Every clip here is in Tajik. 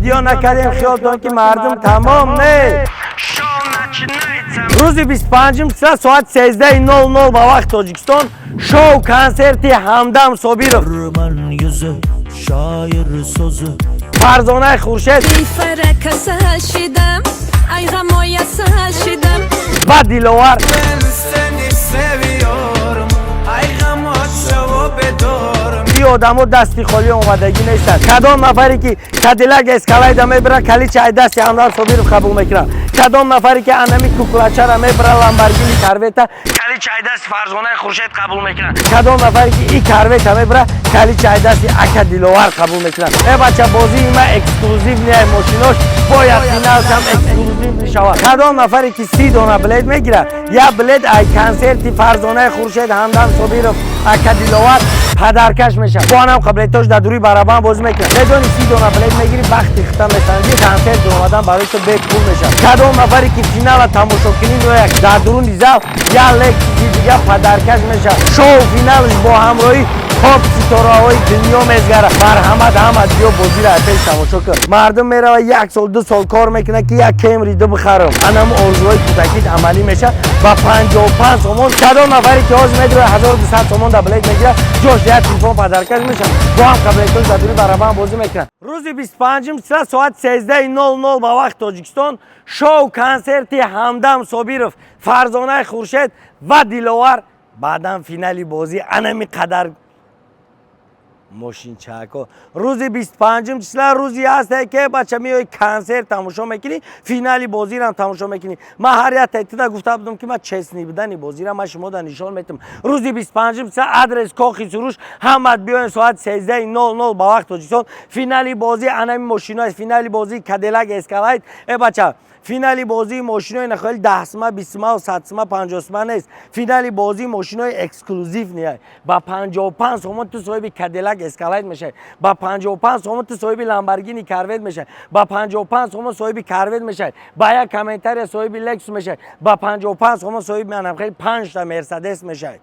Видео накардем, хиёлтон ки мардум тамом не. Рӯзи 25 числа соат 13:00 ба вақти Тоҷикистон шоу консерти Ҳамдам Собиров, Man yüzü, şair sözü. Фарзонаи Хуршед Фара касал шидам, ай ғамоя сал шидам. ва Диловар. Ben seni seviyorum. Ay gam bedorım. И одамо дасти холӣ омадагӣ нестанд. Кадом нафаре ки Кадилак Эскалайда мебира, каличи ай дасти Ҳамдам Собиров қабул мекунад. Кадом нафаре ки анами куклачара мебира, Ламборгини Корвета, каличи ай дасти Фарзонаи Хуршед қабул мекунад. Кадом нафаре ки и Корвета мебира, каличи ай дасти ака Диловар қабул мекунад. Э бача, бозии ма эксклюзивный, мошинош бояд финалшам эксклюзив шавад. Кадом нафаре ки 30 дона билет мегирад, як билет ай консерти Фарзонаи Хуршед, Ҳамдам Собиров, ака Диловар подаркаш мешавад. Бо анам билетош дар дури барабан бозӣ мекунад. Медони, 30 дона билет мегирӣ, вақти хита месанҷӣ, консерт омадан барои ту бепул мешавад. Кадом нафаре ки финала тамошо кунӣ меояд, дар дуруни зал як Лексуси дига подаркаш мешавад. Шоу финалш бо ҳамроҳӣ топ ситораҳои дунё мезгарад. Марҳамат, ҳамат биё, бозиро пеш тамошо кун. Мардум мерава, як сол, 2 сол кор мекунад, ки як Кемри ду бихарам. Анам орзуҳои кӯдакит амалӣ мешавад ба 55 сомон. Кадом нафаре ки ҳозир медирояд, 1200 сомон да билет мегирад, ҷош як телефон подаркаш мешавад. Бо ҳам билетош дар дури барабан бозӣ мекунад. Рӯзи 25 числа соат 13:00 ба вақти Тоҷикистон шоу консерти Ҳамдам Собиров, Фарзонаи Хуршед ва Диловар, баъдан финали бозӣ, анами қадар мошинчако. Рӯзи 25 числа рӯзи ҳасте, ки бача, меои, консерт тамошо мекунӣ, финали бозирам тамошо мекунӣ. Ман ҳар як тайтида гуфта будам, ки ман честный будани бозира ман шумода нишон метам. Рӯзи 25 числа адрес Кохи Суруш, ҳамат биёен, соати 13:00 ба вақти Тоҷикистон финали бозӣ, анами мошино, финали бозии Кадилак Эскалайд. Э бача, финали бозии мошинои нахоҳи 10 сима, 20 сима, 100 сима, 50 сима нест. Финали бозии мошинои эксклюзивный. Ба 55 сомон ту соҳиби Кадилак Эскалайд мешавӣ, ба 55 сомон ту соҳиби Ламборгини Корвет мешавӣ, ба 55 сомон соҳиби Корвет мешавӣ, ба як комментария соҳиби Лексус мешавӣ, ба 55 сомон соҳиби анамхели панҷта Мерседес мешавӣ.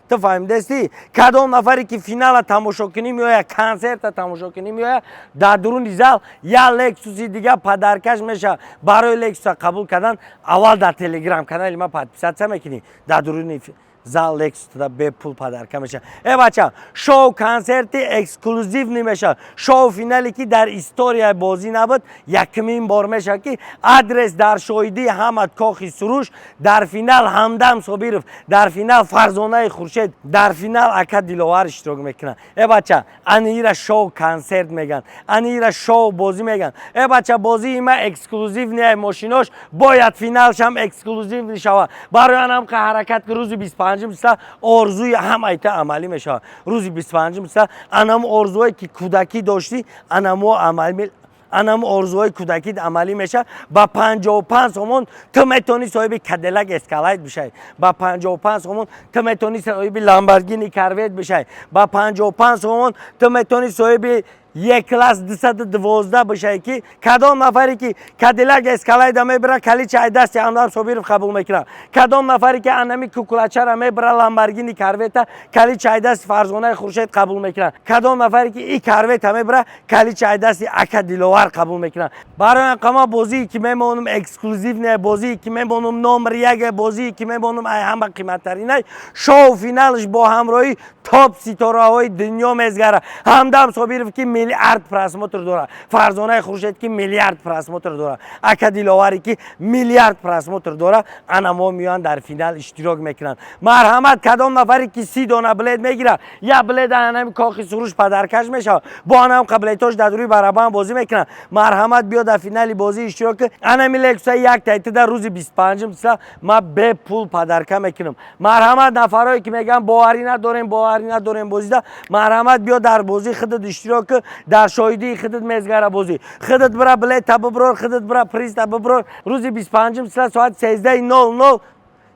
Ту фаҳмидастӣ? Кадом нафаре ки финала тамошо кунӣ меояд, консерта тамошо кунӣ меояд, дар дуруни зал як Лексуси дига подаркаш мешавад. Барои Лексуса қабул кардан аввал дар Телеграм канали ма подписаться мекунӣ, дар дуруни зал Лексуса бепул подарка мешавад. Э бача, шоу консерти эксклюзивный мешавад. Шоу финале, ки дар историяи бозӣ набуд, якумин бор мешавад, ки адрес дар шоҳидии ҳамад Кохи Суруш, дар финал Ҳамдам Собиров, дар финал Фарзонаи Хуршед, дар финал ака Диловар иштирок мекунад. Э бача, аниира шоу консерт меган, аниира шоу бозӣ меган. Э бача, бозии ма эксклюзивный, мошинош бояд финалшам эксклюзивный шавад. Барои анам ка ҳаракат, ки рӯзи 25 числа орзуи ҳамаита амалӣ мешавад. Рӯзи 25 числа анам орзуое ки кӯдакӣ доштӣ, анамо амалӣ, анам орзуҳои кӯдакит амалӣ мешавад. Ба 55 сомон ту метавонӣ соҳиби Кадилак Эскалайд бишавӣ, ба 55 сомон ту метавонӣ соҳиби Ламборгини Корвет бишавӣ, ба 55 сомон ту метавонӣ соҳиби Е-класс 212 бишавӣ. Ки кадом нафаре ки Кадилак Эскалайда мебира, каличи ай дасти Ҳамдам Собиров қабул мекунад. Кадом нафаре ки анами куклачара мебира, Ламборгини Корвета, каличи ай дасти Фарзонаи Хуршед қабул мекунад. Кадом нафаре ки и Корвета мебира, каличи ай дасти ака Диловар қабул мекунад. Барои қама бозие ки мемонам эксклюзивный, бозие ки мемонам номер як, бозие ки мемонам ай ҳама қиматтаринай. Шоу финалш бо ҳамроҳӣ топ ситораҳои дунё мезгара: Ҳамдам Собиров, ки миллиард просмотр дорад, Фарзонаи Хуршед, ки миллиард просмотр дорад, ака Диловаре, ки миллиард просмотр дорад. Ана мо меоянд, дар финал иштирок мекунанд. Марҳамат, кадом нафаре ки 30 дона билет мегирад, як билет анами Кохи Суруш подаркаш мешавад. Бо анам билетош дар рӯи барабан бозӣ мекунанд. Марҳамат, биё, дар финали бозӣ иштирок кун. Анами Лексуса як тайтида рӯзи 25 числа ма бепул подарка мекунам. Марҳамат, нафарое ки мегӯянд боварӣ надорем, боварӣ надорем бозида, марҳамат, биё, дар бозӣ худат иштирок кун. Дар шоҳидии худат мезгара бозӣ. Худат бира, билета биброр, худат бира, призта биброр. Рӯзи 25 числа соати 13:00.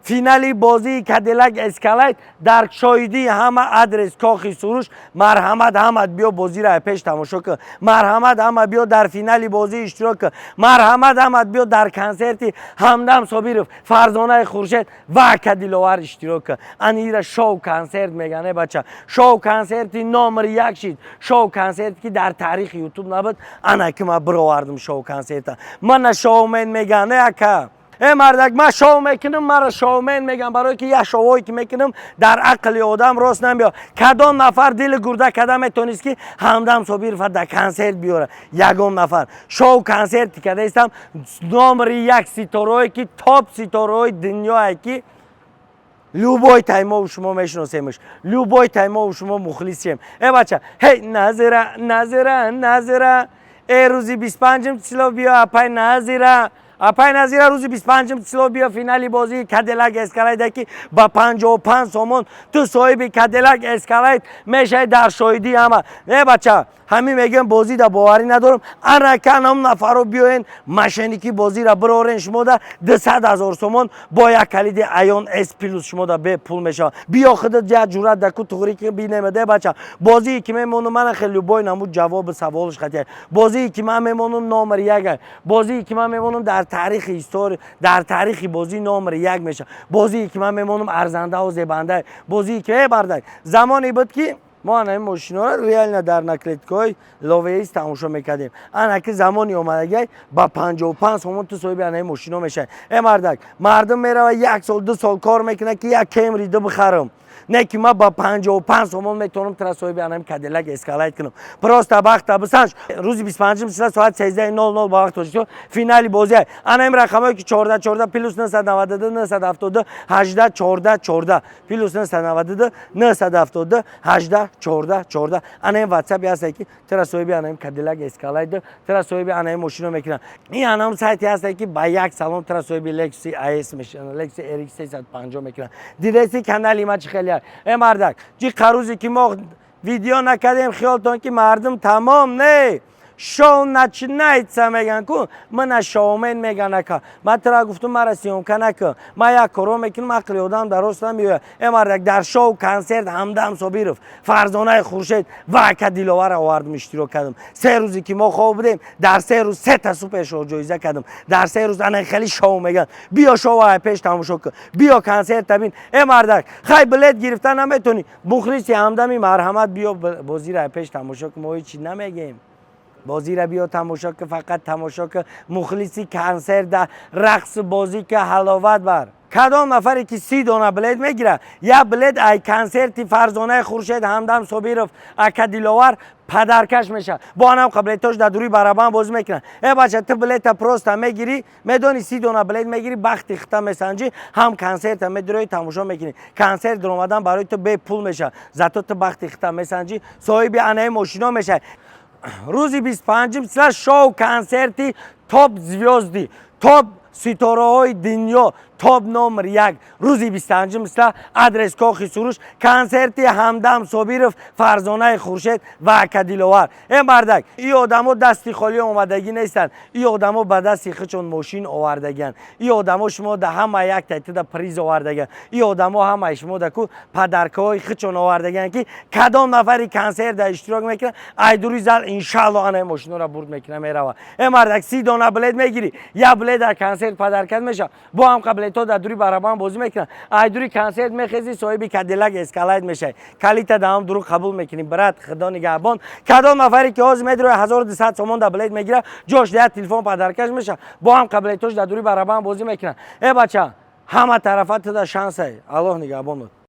Финали бозии Кадиллак Эскалейд дар шоҳидии ҳама, адрес Кохи Суруш. Марҳамат, ҳамат биё, бозиро пеш тамошо кун. Марҳамат, ҳама биё, дар финали бозӣ иштирок кун. Марҳамат, ҳамат биё, дар консерти Ҳамдам Собиров, Фарзонаи Хуршед ва ака Диловар иштирок кун. Анира шоу консерт меган, э бача, шоу консерти номер як шид, шоу консерт, ки дар таърихи Ютуб набуд. Ана ки ман бировардам шоу консерта. Мана шоумен меган, э ака, э мардак, ман шоу мекунам, маро шоумен мегам, барое ки як шоуое ки мекунам, дар ақли одам рост намеояд. Кадом нафар дили гурда када метонист, ки Ҳамдам Собирова дар консерт биёра? Ягон нафар. Шоу консерти кадаистам, номери як ситораое, ки топ ситораҳои дунёе, ки любой таймову шумо мешиносемш, любой таймову шумо мухлисем. Э бача, ҳей, Назира, Назира, Назира, э рӯзи 25-м число биё, апай Назира, апай Назира, рӯзи 25-м число биё, финали бозии Кадиллак Эскалейда, ки ба 55 сомон ту соҳиби Кадиллак Эскалейд мешавӣ дар шоҳидии ҳама. Э бача, ҳамин мегӯям, бозида боварӣ надорам. Ана канам нафаро биёен, мошенники бозира бирорен, шумода 200 000 сомон бо як калиди Айон С Плюс шумода бепул мешавад. Биё, худат як ҷуръат даку, туғри ки бинемеде. Бача, бозие ки мемонам, мана хеле любой намуд ҷавоби саволш хатия. Бозие ки ман мемонам, номер як. Бозие ки ман мемонам, дар таърихи история, дар таърихи бозӣ номер як мешавад. Бозие ки ман мемонам, арзандаву зебанда. Бозие ки, э бардак, замоне буд, ки мо ана ин мошиноро реально дар наклейкаҳои ловеис тамошо мекардем. Ана ки замони омадагиай, ба 55 сомон ту соҳиби ана ин мошино мешавӣ. Э мардак, мардум мерава, як сол, 2 сол кор мекунад, ки як Кемри ду бихарам. Не ки ман ба 55 сомон метавонам тура соҳиби анами Кадиллак Эскалайт кунам. Просто бахта бисанҷ. Рӯзи 25 числа соати 13:00 ба вақти Тоҷикистон финали бозия. Ана ин рақамое ки 14 14, +992 972 18 14 14, +992 972 18 14 14. Ана ин Ватсапи ҳасте, ки тура соҳиби анаим Кадиллак Эскалайт, тура соҳиби анаим мошино мекунад. Ин анам сайти ҳасте, ки ба як салон тура соҳиби Лексуси АС мешавад, Лексуси RX 350 мекунад. Дидеси, канали ма чӣ хеле? Э мардак, ҷи қарӯзе ки мо видео накардем, хиёлтон ки мардум тамом не, шоу начинается меган ку. Мана шоумен меган, ака. Ман тура гуфтум, мара съёмка накун, ман як коро мекунам, ақли одам дарост намеояд. Э мардак, дар шоу консерт Ҳамдам Собиров, Фарзонаи Хуршед ва ака Диловара овардум, иштирок кардам. 3 рӯзе ки мо хоб будем, дар 3 рӯз сета супер шоу ҷоиза кардам. Дар 3 рӯз ана хеле шоу меган. Биё, шоу ай пеш тамошо кун, биё, консерта бин. Э мардак, хай, билет гирифта наметонӣ, мухлиси Ҳамдами, марҳамат, биё, бозиро ай пеш тамошо кун. Мо ҳечи намегем, бозира биё, тамошо ки, фақат тамошо ки. Мухлиси консерта, рақсу бозӣ ки, ҳаловат бар. Кадом нафаре ки 30 дона билет мегирад, як билет ай консерти Фарзонаи Хуршед, Ҳамдам Собиров, ака Диловар подаркаш мешавад. Бо анам билетош дар дуруи барабан бозӣ мекунад. Э бача, ту билета просто мегирӣ, медонӣ, 30 дона билет мегирӣ, бахти хита месанҷӣ, ҳам консерта медурои, тамошо мекунӣ. Консерт дуромадан барои ту бепул мешавад, зато ту бахти хита месанҷӣ, соҳиби анаи мошино мешавӣ. Рӯзи 25-м числа шоу консерти топ звёзды, топ ситораҳои дунё, топ номер як. Рӯзи 25-м числа, адрес Кохи Суруш, консерти Ҳамдам Собиров, Фарзонаи Хуршед ва ака Диловар. Э мардак, и одамо дасти холӣ омадагӣ нестанд. И одамо ба дасти худшон мошин овардагианд. И одамо шумо да ҳама як тайтида приз овардагианд. И одамо ҳамаи шумо да ку подаркаҳои худшон овардагианд, ки кадом нафари консерт иштирок мекунад, айдури зал иншаалло анаи мошинора бурд мекуна, мерава. Э мардак, 30 дона билет мегирӣ, як билет дар консерт подаркат мешавад. Бо ҳам билетҳо дар дури барабан бозӣ мекунанд. Айдури консерт мехезӣ, соҳиби Кадиллак Эскалайт мешавӣ. Калита даҳам дуруғ қабул мекунӣ, брат. Худо нигаҳбон. Кадом нафаре ки ҳозир медирои, 1200 сомон да билет мегирад, ҷош як телефон подаркаш мешавад. Бо ҳам билетҳош дар дури барабан бозӣ мекунанд. Э бача, ҳама тарафа туда шансай. Аллоҳ нигаҳбонот.